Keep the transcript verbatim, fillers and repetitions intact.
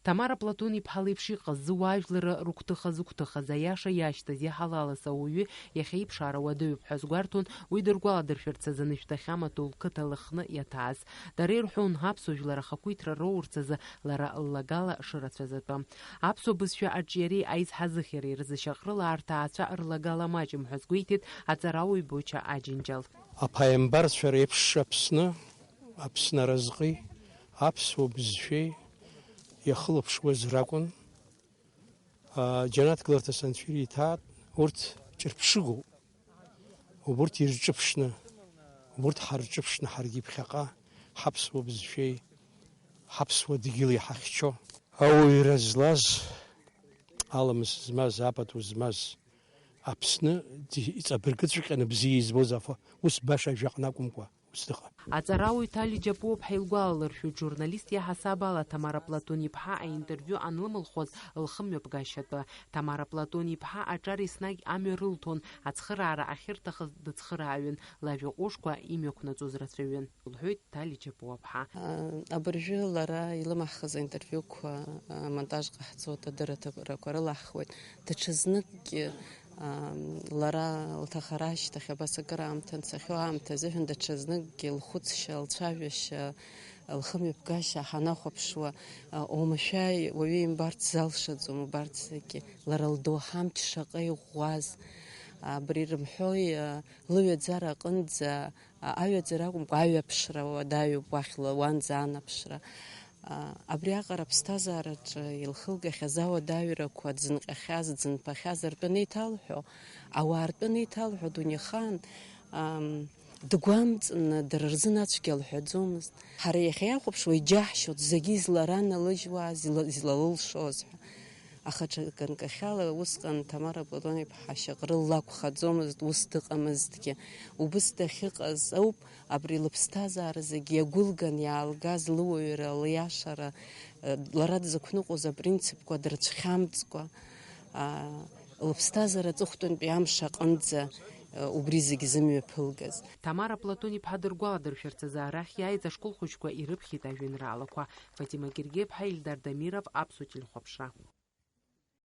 Ҭамара Платон-иԥҳа леиԥш иҟаз, зуаажәларра рыгәҭыха зыгәҭыхаз, аиаша иашьҭаз, иҳалалыз ауаҩы иахьа иԥшаара уадаҩуп ҳәа азгәарҭон, уи дыргәаладыршәарц азы анышә дахьамаҭәа лқыҭа Лыхны иаҭааз. Дара ирҳәон, аԥсуа жәлар ахақәиҭра роурц азы лара ллагала шырацәаз атәы. Аԥсуа бызшәа аҿиареи аизҳазыхьареи рзы Шьаҟрыла арҭаацәа рлагала маҷым ҳәа азгәеиҭеит аҵарауаҩ Боча Аџьынџьал. Аԥааимбарцәа реиԥш Аԥсны, Аԥсны аразҟи, аԥсуа бызшәеи иахылаԥшуаз ракәын. А, џьанаҭ гыларҭас Анцәа ириҭааит, урҭ ҿырԥшыгоуп. Убурҭ ирҿыԥшны, убурҭ ҳарҿыԥшны ҳаргьы ԥхьаҟа ҳаԥсуа бызшәеи ҳаԥсуа дгьыли ҳахьчо. Ауаҩра злаз, аламыс змаз, апату змаз Аԥсны ди-, иҵабыргыҵәҟьаны бзиа избоз афы, ус баша ажәаҟны акәымкәа, ус дыҟан. Аҵарауаҩ Ҭали Џьапуаԥҳа илгәалалыршәоит, журналист иаҳасаб ала Ҭамара Платон-иԥҳа аинтервиу анлымылхуаз лхымҩаԥгашьатәы. Ҭамара Платон-иԥҳа аҿар еснагь амҩа рылҭон, ацхыраара ахьырҭахыз дыцхырааҩын, лажәа ҟәышқәа имҩақәнаҵоз рацәаҩын, лҳәоит Ҭали Џьапуаԥҳа. Абыржәы лара илымаҳхыз аинтервиуқәа, амонтаж ҟаҳҵоит, адырраҭарақәа рылаҳхуеит. Даҽазныкгьы, лара лҭахара ашьҭахь, абас акыр аамҭа анцахьоу аамҭа азыҳәан, даҽазныкгьы лхәыцшьа, лцәажәашьа, лхымҩаԥгашьа ҳанахәаԥшуа, оумашәа уаҩы имбарц залшаӡом, убарцгьы лара лдоуҳа амч шаҟа иӷәӷәаз. Абри рымҳәои, лыҩаӡара аҟынӡа, а, аҩаӡара акәымкәа, аҩаԥшра уадаҩуп, уахьла уанӡа анаԥшра. А, абриаҟара аԥсҭазаараҿы илхылгахьаз ауадаҩрақәа, дзынҟьахьаз, дзынԥахьаз ртәы анеиҭалҳәо, ауаа ртәы анеиҭалҳәо, дунеихаан, ам, дгәамҵны дара рзын ацәгьа лҳәаӡомызт. Ҳара иахьа иахәаԥшуа иџьаҳшьоит зегьы излараналыжьуа, изла-, излалылшоз ҳәа. Аха ҽа ганкахьала усҟан Ҭамара Платон-иԥҳа Шьаҟрыл лакәхаӡомызт, ус дыҟамызҭгьы. Убыс дахьыҟаз ауп абри лыԥсҭазаара зегь иагәылган иаалгаз лыуаҩра, лиашара, лара дзықәныҟәоз апринципқәа дрыцәхьамҵкәа, лыԥсҭазаара аҵыхәтәантәи амш аҟынӡа убри зегь зымҩаԥылгаз. Ҭамара Платон-иԥҳа дыргәаладыршәарц азы арахь иааиз ашколхәыҷқәа ирыԥхьеит ажәеинраалақәа. Фатима Гергеԥҳа, Ильдар Дамиров, Аԥсуа телехәаԥшра.